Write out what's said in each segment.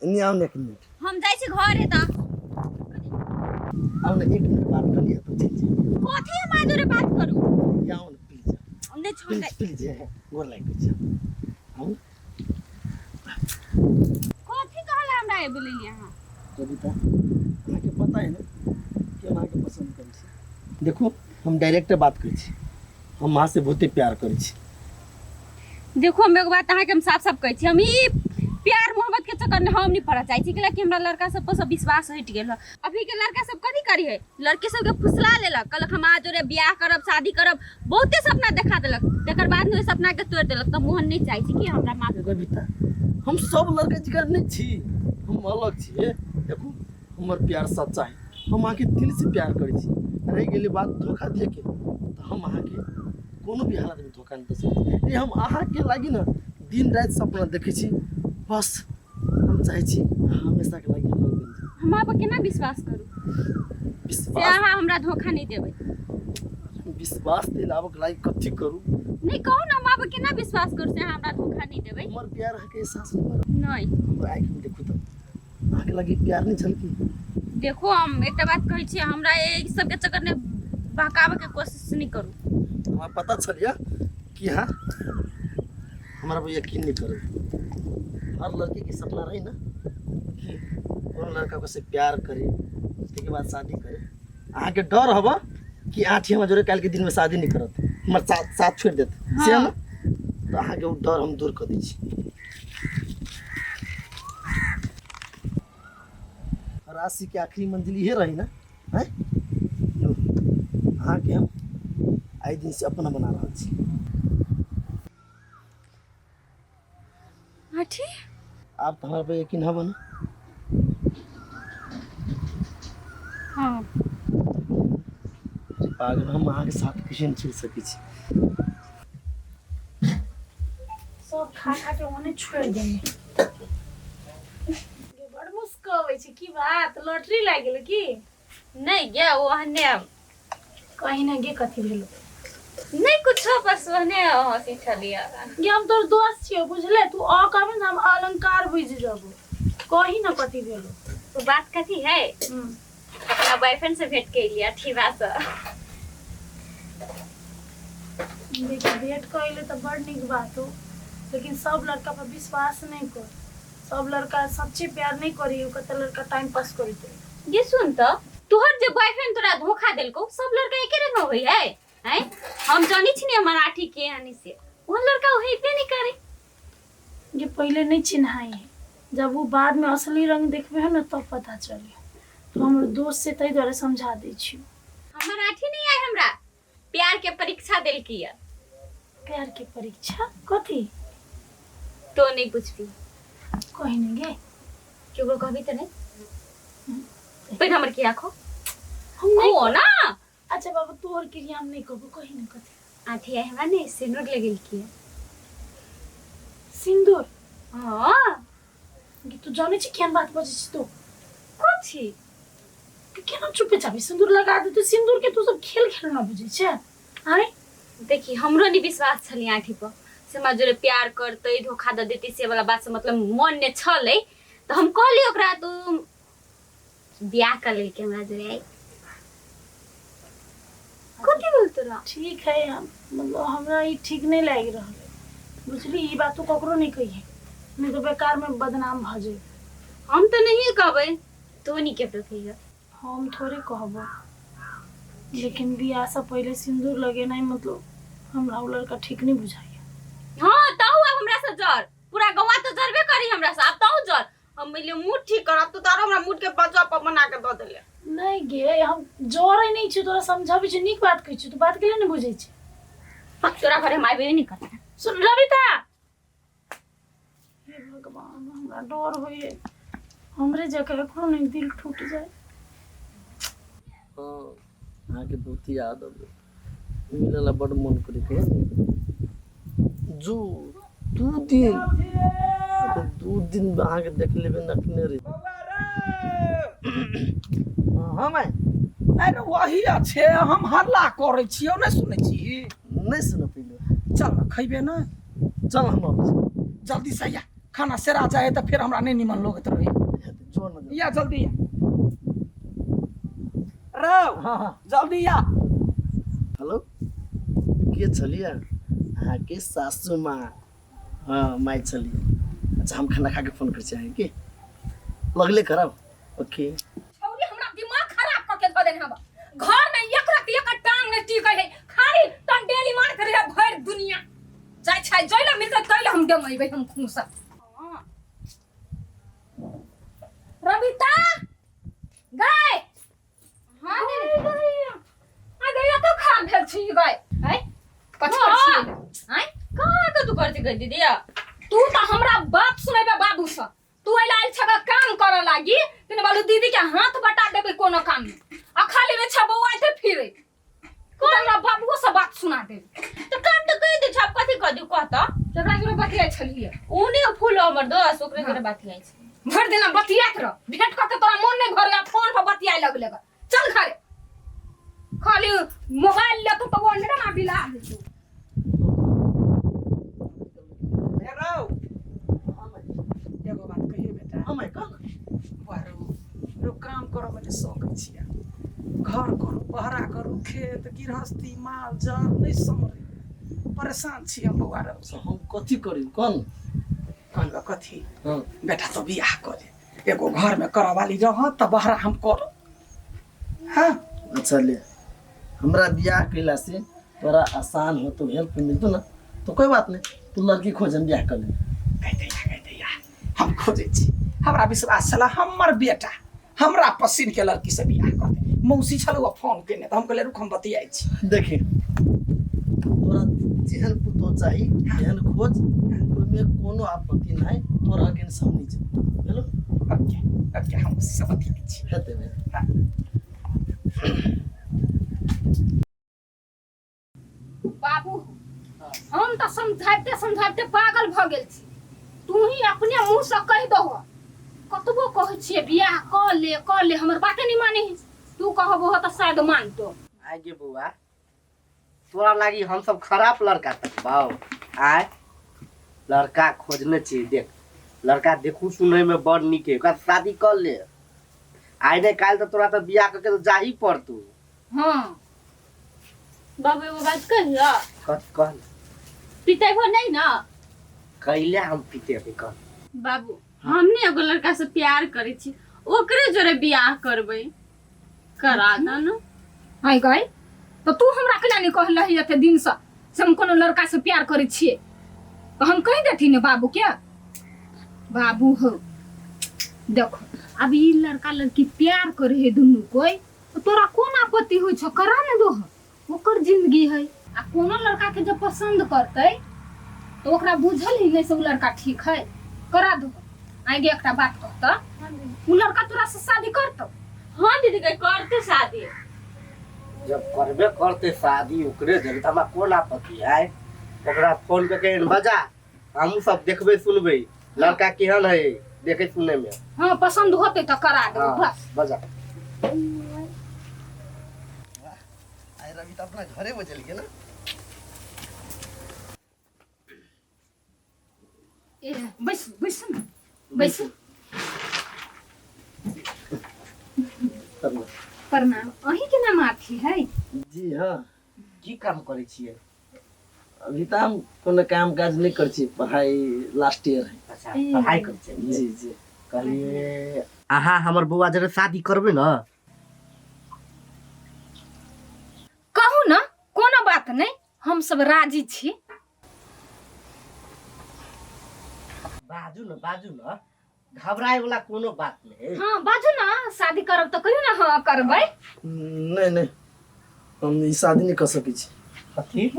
एने आउ ने एक मिनट। हम जाइ छी घरे तऽ। आउ ने एक मिनट बात कर लिअ तऽ चलि जायब। कथी हम अहाँ जोरे बात करू? आउ ने प्लीज। नहि छोड़। प्लीज प्लीज, गोर लागि जाइ छी, आउ ने। कथी कहला हमरा आबि गेलियै अहाँ? कविता, अहाँके पता है ने कि हम अहाँके पसन्द करै छी। देखू, हम डायरेक्ट बात करै छी, हम अहाँसँ बहुते प्यार करै छी। देखो, हम एगो बात अहाँके हम साफ साफ कहै छी, हम ई प्यार मोहब्बत के चक्कर में हम नहीं पड़ऽ चाहै छी, कि हमरा लड़का सब पर सब विश्वास हटि गेल है। अभी के लड़का सब कथी करी है, लड़की सबके फुसला लेलक, कहलक हम अहाँ जोरे बियाह करब, शादी करब, बहुते सपना देखा देलक, तकर बाद में ओहि सपना के तोड़ि देलक। तऽ मोहन नहीं चाहै छी कि हमरा माफ। कविता, हम सब लड़का जकाँ नहि छी, हम अलग छी। हे देखू, हमर प्यार सच्चा है, हम अहाँके दिल से प्यार करै छी। रहि गेलै बात धोखा दिएके, तऽ हम अहाँके कोनो भी हालतमे धोखा नहि दऽ सकै छी। हम अहाँके लागि ने दिन राति सपना देखै छी। बस हम चाहै छी अहाँ हमेशाके लागि हमर बनि जाउ। हम अहाँ पर केना विश्वास करू से विश्वास अहाँ हमरा धोखा नहि देबै? विश्वास दिलाबक लागि कथी करू? नहि, कहू ने, हम अहाँ पर केना विश्वास करू से अहाँ हमरा धोखा नहि देबै? हमर प्यार अहाँके एहसास नहि भऽ रहल? नहि। हमरा आँखिमे देखू तऽ अहाँके लागि प्यार नहि झलकी? देखो, हम एकटा बात कहै छी, हमरा एहि सबके चक्कर में बहकाबे के कोशिश नहि करू। हमरा पता छल यऽ कि अहाँ हमरा पर यकीन नहीं करू। हर लड़की के सपना रही ना कि कोनो लड़का को से प्यार करे, उसके बाद शादी करे। अहाँके डर हब कि आँठी हमरा जोरे काल्हिके दिनमे शादी नहीं करत, हमर साथ साथ छोड़ि देत, से है ना? तऽ अहाँके ओ डर हम दूर कऽ दै छी। राशि के आखिरी मंजिल इहे रही ना? हैं लो, अहाँके हम आइ दिन से अपना बना रहल छी। आठी, आब तऽ हमरा पर यकीन हब ने? हाँ। अरे पागल, हम अहाँके साथ किछु नहि छोड़ि सकै छी। सब खा खा के ओने छोड़ि देने। बड़ मुस्कबै छै, की बात, लॉटरी लागि गेल की? नहि गे, ओ ओहने। कहीं ने गे, कथी भेलो? नहि कुछो, बस ओहने हँसी छलियै। गे, हम तोर दोस्त छियो, बुझले? तू अ कहबे ने हम अलंकार बुझि जबो। कही ने, कथी भेलो? तो बात कथी है, अपना बॉयफ्रेंड से भेंट के लिया ठीवा से। देखी, भेंट कइले तऽ बड़ नीक बात हो, लेकिन सब लड़का पर विश्वास नहीं कर। सब लड़का सच्चे प्यार नहीं करी, कते लड़का टाइम पास करते। ये सुन त, तोहर जे बॉयफ्रेंड तोरा धोखा देलको, सब लड़का एके रंग होई है? हैं, हम जानी छी ने हमर आठी के आनी से वो लड़का होइबे नहीं करे। ये पहले नहीं चिन्हाई है, जब वो बाद में असली रंग देखबे है ना तब पता चले। तो हमर दोस्त से ताहि दुआरे समझा दै छी। हमर आठी नहीं आए, हमरा प्यार के परीक्षा देलकी है। प्यार के परीक्षा कथी? तो नहीं पूछबी? कही नहीं गे। केकरो कहबी त नहीं? पहिले हमर की आखो हम नहीं को ना। अच्छा बाबा, तोहर क्रिया हम नहीं कहबो। कही नहीं, कथी? आठी आइ हमरा ने सिंदूर लगेलकी है। सिंदूर? हाँ। गे, तू जानै छी केहन बात बजै छी तू? कथी? कि केना चुपे चापी सिंदूर लगा दे? तू सिंदूर के तू सब खेल खेलना बुझै छै आय? देखी, हमरो नहीं विश्वास छलै आठी पर से हमरा जोरे प्यार करतै, धोखा दऽ देतै से वाला बात से मतलब मन ने छलै, तऽ हम कहली ओकरा, तू बियाह कर लेलकै हमरा जोरे आई। कथी बोल तोरा? ठीक है, हम मतलब हमरा ई ठीक नहीं लागि रहल है, बुझली? ई बात तू ककरो नहीं कहिए, नहीं तो बेकार में बदनाम भऽ जेबै। हम तऽ नहिए कहबै, तो नहीं केकरो कहिए। हम थोड़े कहबो, लेकिन बियाह से पहले सिंदूर लगेनाइ मतलब हमरा उ लड़का ठीक नहीं बुझाइए। हाँ, ताऊ अब हमरा से जर, पूरा गौवा तो जरबे करी हमरा से, अब ताऊ जर। हम मिले मूड ठीक करब, तू तारो हमरा मूड के बजवा पर बना के दऽ देले। नहीं गे, हम जरै नहीं छी, तोरा समझाबै छी, नीक बात कहै छी, तू बात के लिए नहीं बुझै छी। तोरा घरे हम आबे नहीं करता। सुन रविता, हे भगवान, हमरा डर होइए, हमरे जगह ककरो नहीं दिल टूट जाए। हाँ, अहाँके बहुत याद अबै, मिलऽ ला बड्ड मोन करैके। जो 2 दिन, 2 दिन अहाँके देख लेबै ने अखने रे। हाँ माय। अरे वही अच्छे, हम हल्ला करै छियौ, नहि सुनै छी? नहि सुन पहिले। चल न, खैबे ने? चल, हम अबै छी। जल्दी से आ, खाना सेरा जाए तऽ फेर हमरा नहि निमन लगैत रहै। जो न या जल्दी या रौ हाँ हाँ जल्दी या हेलो के छलियै अहाँके सासू माँ हाँ माय छलियै अच्छा हम खाना खा के फोन करै छी अहाँके लगले करब ओके छौरी हमरा दिमाग खराब क के धऽ देने हब घर में एक रात एक टांग नहीं टिकै है खाली टंडेली मारैत रहे भरि दुनिया जाइ छै जैला मिलतै तैला हम डमैबै हम खूसा रबिता गाय हाँ दीदी आ गई तो खा भेल छी गाय है कथी हाँ। करै छी आँय कहाँ के तू करती गई दीदी तू तो हमरा बात सुनेबे बाबू से तू अइला आयल छगा काम करऽ लागी तने बालू दीदी के हाथ बटा देबे कोनो काम में आ खाली रे छ बौआ ते फिरे तू तो हमरा बाबुओ से बात सुना दे तो काम तो कह दे छप कथी कह दू कहता जकरा जोरे बतियाइ छलियै उने फूल हमर दोस्त ओकरे जोरे बात आई छै भरि दिना बतियात रह भेंट कऽ के तोरा मोन नहि भरला फोन पर बतियाए लगले ग चल घरे खाली मोबाइल लेतो तो वो अंडरा ना बिला देतो हे रौ एगो बात कहिए बेटा हाँ माय कह ना बहरू रो काम करऽ मे शौक छियै घर करू बहरा करू खेत गृहस्थी माल जाल नहि सम्हरै परेशान छी हम बौआ रौ से हम कथी करी कौन कहलक कथी हाँ बेटा तो बियाह कर ले एगो घर में करऽ वाली रह तऽ बहरा हम करब हाँ अच्छा ले हमरा बियाह कैला से तोरा आसान हो तो हेल्प मिलतो ना तो कोई बात नहीं तू लड़की खोज हम बियाह कर ले कह दैया हम खोजै छी हमरा विश्वास छला हमर बेटा हमरा पसिन के लड़की से बियाह कर दे मौसी छल ओ फोन केने तऽ हम कहलियै रुक हम बतियाइ छी देखी तोरा जेहन पुतोह चाही तेहन खोज ओहिमे कोनो आपत्ति नहीं तोरा अगेंस्ट हम नहीं जेबो बुझलो ओके ओके हम मौसी से बतियाइ छी हेतै भाई हाँ। बाबू हम तऽ समझाबते समझाबते पागल भऽ गेल छी तू ही अपने मुँह से कहि दहो कतबो कहै छियै बियाह कऽ ले कऽ ले हमर बाते नहि माने है तू कहबो तऽ शायद मानतो आगे बौआ तोरा लागी हम सब खराब लड़का तकबाओ आय लड़का खोजने छी देख लड़का देखू सुनै में बड़ नीक है ओकरा से शादी कर ले आइ नहीं काल्हि तऽ तोरा तऽ बियाह करके तऽ जाही पड़तू हाँ बाबू एगो बात कहियो कथी कह ने पितेबो नहीं ना कैले हम पीते अभी कह बाबू हमने एगो लड़का से प्यार करे छी ओकरे जोरे बियाह करबै करा द न आइ गई तऽ तू हमरा केना नहि कहलही एते दिनसँ से हम कोनो लड़का से प्यार करै छियै तऽ हम कहि देथिन ने बाबू के बाबू हो देखो अब ई लड़का लड़की प्यार करे है दुनू कोई तऽ तोरा कोन आपत्ति होइ छौ करा ने दो ओकर जिंदगी है आ कोनो लड़का के जब पसंद करतै तऽ ओकरा बुझल ही नहीं से उ लड़का ठीक है करा दो आगे एकटा बात कहता उ लड़का तोरा से शादी करतौ हाँ दीदी कहे करते शादी जब करबे करते शादी ओकरे जब तऽ हमरा कोन आपत्ति है ओकरा फोन करके बजा हमहूँ सब देखबै सुनबै लड़का केहन है देखे सुने में हाँ पसंद होते तो करा दो हाँ बस बजा आइ रवि तऽ अपना घरे बजल गेल ए, बैस बैस न बैस करना प्रणाम अहीं के नाम आथी है जी हाँ की काम करै छियै अभी तऽ हम कोनो काम काज नहि करै छी पढ़ाई लास्ट ईयर है अच्छा पढ़ाइ करै छियै जी जी कहलियै अहाँ हमर बौआ जरे शादी करबै ने कहू न कोनो बात नहीं हम सब राजी छी बाजू ने बाजू ने घबराए वाला कोनो बात नहीं हाँ बाजू ना शादी करब तो कहियो ना हाँ करबै नहीं नहीं हम ई शादी नहीं कर सकै छी कथी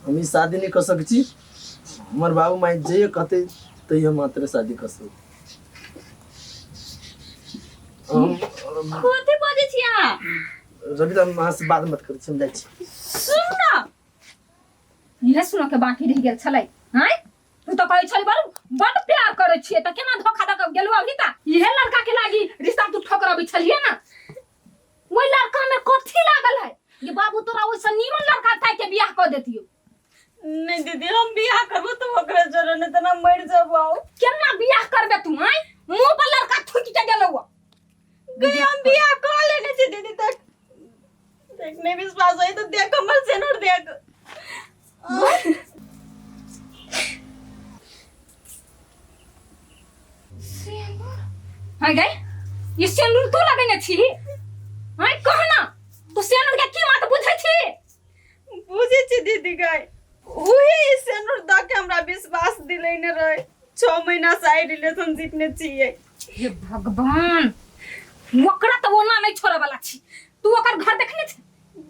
हम ई शादी नहीं कर सकै छी हमर बाबू माई जे कहते तैयो मात्र शादी कर सकै हम कथी बजै छी अहाँ रवि तऽ हम अहाँ से बात मत करै छी हम जाइ छी सुन ना इहे सुनऽ के बाकी रहि गेल छलै आँय तू तऽ कहै छली बड़ बड प्यार करै छियै तऽ केना धोखा दऽ के गेलौ अभी ता इहे लड़का के लागी रिश्ता तू ठोकरबै छलियै ना ओहि लड़का में कथी लागल है ये बाबू तोरा ओइसे नीमन लड़का ताकि के बियाह कऽ देतियो नहीं दीदी हम बियाह करबो तो ओकरे जोरे नहीं तो ना मर जबो केना बियाह करबे तू आँय मुंह पर लड़का गई हम बियाह कऽ लेने छी दीदी तक देख नहीं विश्वास होई तो देख हमर सेनुर देख। हाँ गई, ई सिन्दूर तू लगेने छी? हाँ कह ना, तू सिन्दूर के की बात बुझै छी? बुझै छी दीदी गई, उहे ई सेनुर दऽ के हमरा विश्वास दिलेने रहे। 6 महीना से आई रिलेशनशिप में छियै। हे भगवान, ओकरा तऽ ओना नहि छोड़ऽ वाला छी। तू ओकर घर देखने छी?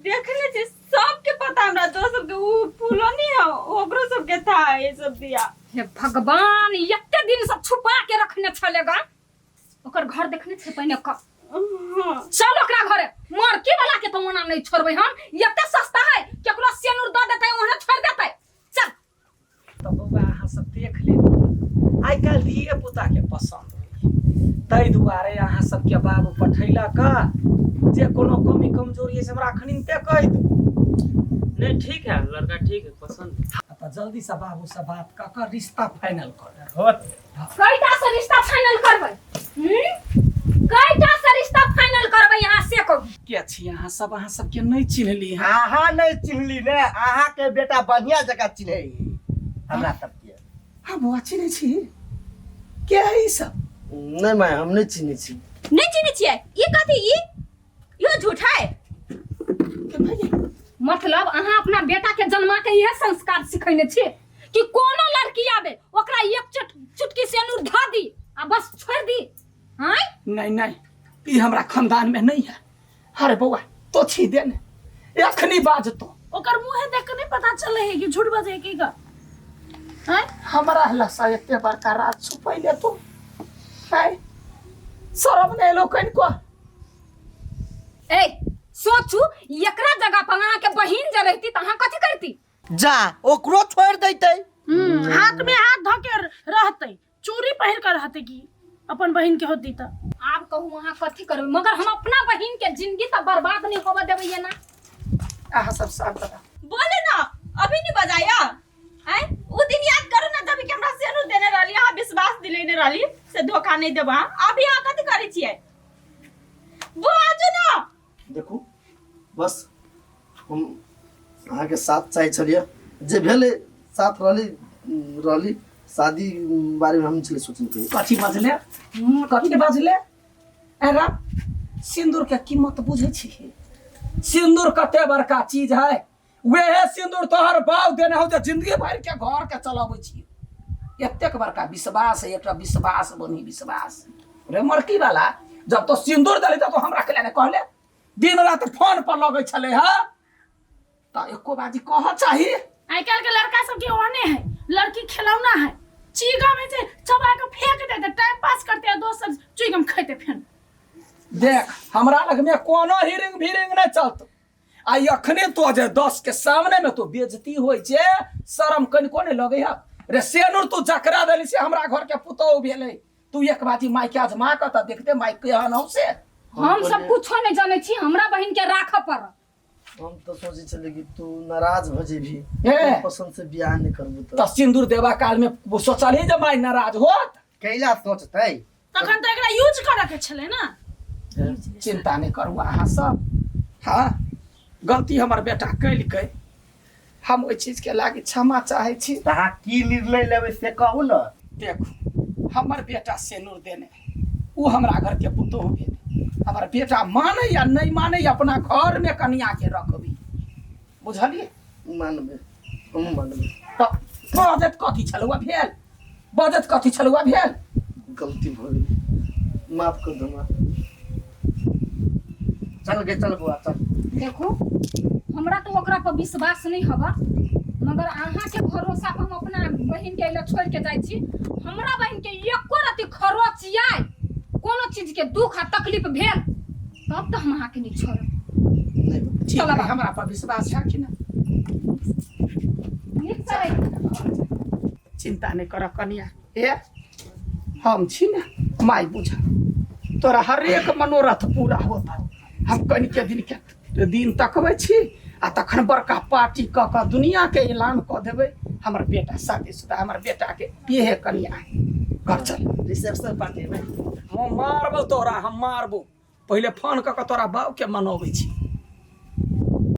देखने छी, सबके पता हमरा दोस्त सबके, उ फूलो नहीं है ओकरो सबके था ये सब दिया। हे भगवान, एते दिन से छुपा के रखने छलेगा। ओकर घर देखने छै पहिने क? हाँ। चल ओकरा घरे, मरकी वाला के तो ओना नहीं छोड़बै हम। एते सस्ता है केकरो सेनुर दऽ देतै ओहने छोड़ देतै। चल। तऽ बौआ अहाँ सब देख लेली, आइ काल्हि धिये पुता के पसंद होइए, ताहि दुआरे अहाँ सबके बाबू पठैलक जे कोनो कमी कमजोरी अछि हमरा अखनिते कहि दू। नहीं ठीक है, लड़का ठीक है, पसंद है। तऽ जल्दी से बाबू से बात कऽ कऽ रिश्ता फाइनल कर। होत। कईटा से रिश्ता फाइनल करबै? कईटा से रिश्ता फाइनल करबै यहाँ से कहू? के छी अहाँ सब? अहाँ सबके नहीं चिन्हली हैं। अहाँ नहीं चिन्हली ने, अहाँ के बेटा बढ़िया जगह चिन्है हमरा सबके। हाँ बौआ चिन्है छी के है ई सब? नहीं माय, हम नहीं चिन्है छी। नहीं चिन्है छियै? ई कथी, ई यो झूठ है? के भाई मतलब अहाँ अपना बेटा के जन्मा के इहे संस्कार सिखैने छी कि कोनो लड़की आबे ओकरा एक चुटकी सेनुर धऽ दी आ बस छोड़ दी? आँय? नहीं नहीं, ई हमरा खानदान में नहीं है। अरे बौआ तो छी दे ने अखनी बाजतो। ओकर मुँहे देख के नहीं पता चले है कि झूठ बजे की गा। आँय? हमरा लसा एते बड़का राज छुपैले तू, आँय? शरम नहीं एलो कनिको? ए सोचू, एकरा जगह पर अहाँ के बहिन जे रहती त अहाँ कथी करती? जा ओकरो छोड़ देतै। हाथ में हाथ धऽ के रहतै, चूड़ी पहिर के रहतै की अपन बहिन के होती त। आब कहू अहाँ कथी करबै, मगर हम अपना बहिन के जिंदगी त बर्बाद नहीं होबे देबै ये ना। अहाँ सब साफ बता बोले ना, अभी नहीं बजाया। आय उ दिन याद करू ना जब कि हमरा सेनु देने रहली, अहाँ विश्वास दिलेने रहली से धोखा नहीं देबा। अभी अहाँ कथी करै छियै? बाजू ना। देखू बस हम अहाँके साथ चाहै छलियै, जे भेलै साथ रहली रहली, शादी बारेमे हम छलै सोचने कहियो। कथी बजले? कथी बजले? अरे सिंदूर के कीमत बुझै छी? सिंदूर कते बड़का चीज है। वेहे सिंदूर तोहर बाप देने हो जे जिंदगी भर के घर के चलाबै छी। एतेक बड़का विश्वास है, एकटा विश्वास बनी विश्वास रे मरकी वाला। जब तो सिंदूर देली तब तो हमरा के नहीं कहले, दिन रात फोन पर लगै छले हा, त एको बाजी कह चाही। आइ काल्हि के लड़का सबके ओहने है, लड़की खिलौना है, चीगा में से चबा के फेंक देते, टाइम पास करते हैं दोस्त सब, चुइगम खेते फेन। देख हमरा लग में कोनो हिरिंग भिरिंग नहीं चलतो। आ अखने तो जे 10 के सामने में तो बेइज्जती होई छे, शरम कनिको नहीं लगे है रे। सेनुर तू जकरा देली से हमरा घर के पुतोहु भेलै, तू एक बाजी माय के आजमा के त देखते माय केहन हौ से। हम सब कुछो नहीं जानै छी, हमरा बहिन के राखऽ पड़त। हम तो सोचै छलियै कि तू नाराज भऽ जेबही, हे। पसंद से बियाह नहीं करबू त सिंदूर देबा काल में सोचलही जे माय नाराज होत? कैला सोचतै? तखन तऽ एकरा यूज करऽ के छलै ना। चिंता नहीं करू अहाँ सब, हाँ गलती हमर बेटा केलकै, हम ओहि चीज के लागी क्षमा चाहै छी। तऽ अहाँ की निर्णय लेबै से कहू ने। देखू हमर बेटा सेनुर देने, उ हमरा घर के पुतोहु भेलै। हमर बेटा माने या नहीं माने अपना घर में कनिया के रखबी, बुझलियै? मानबै, हमहूँ मानबै। तऽ बजत कथी छलुआ भेल? बजत कथी छलुआ भेल? गलती भऽ गेलै, माफ कर दो हमरा। चल गे चल बौआ चल। देखू हमरा तो ओकरा पर विश्वास नहीं हवा, मगर अहाँ के भरोसा पर हम अपना बहिन के अइला छोड़ के जाइ छी। हमरा बहिन के एको रति खरोच आय कोनो चीज के दुख आ तकलीफ भेल तब तो हम अहाँ के नहीं छोड़ब। नहीं ठीक चलब। है, हमरा पर विश्वास है कि ना? नीक से रही। चिंता नहीं कर कनिया, ए हम छी ना माय बुझ, तोरा हरेक मनोरथ पूरा होता। हम कनिके दिन के दिन तकबै छी आ तखन बड़का पार्टी कऽ कऽ दुनिया के ऐलान कऽ देबै, हमर बेटा शादीशुदा, हमर बेटा के इहे कनिया है। घर चल। रिसेप्शन पार्टी में हम मारबो तोरा, हम मारबो। पहिले फोन कऽ कऽ तोरा बाबूके मनबै छी।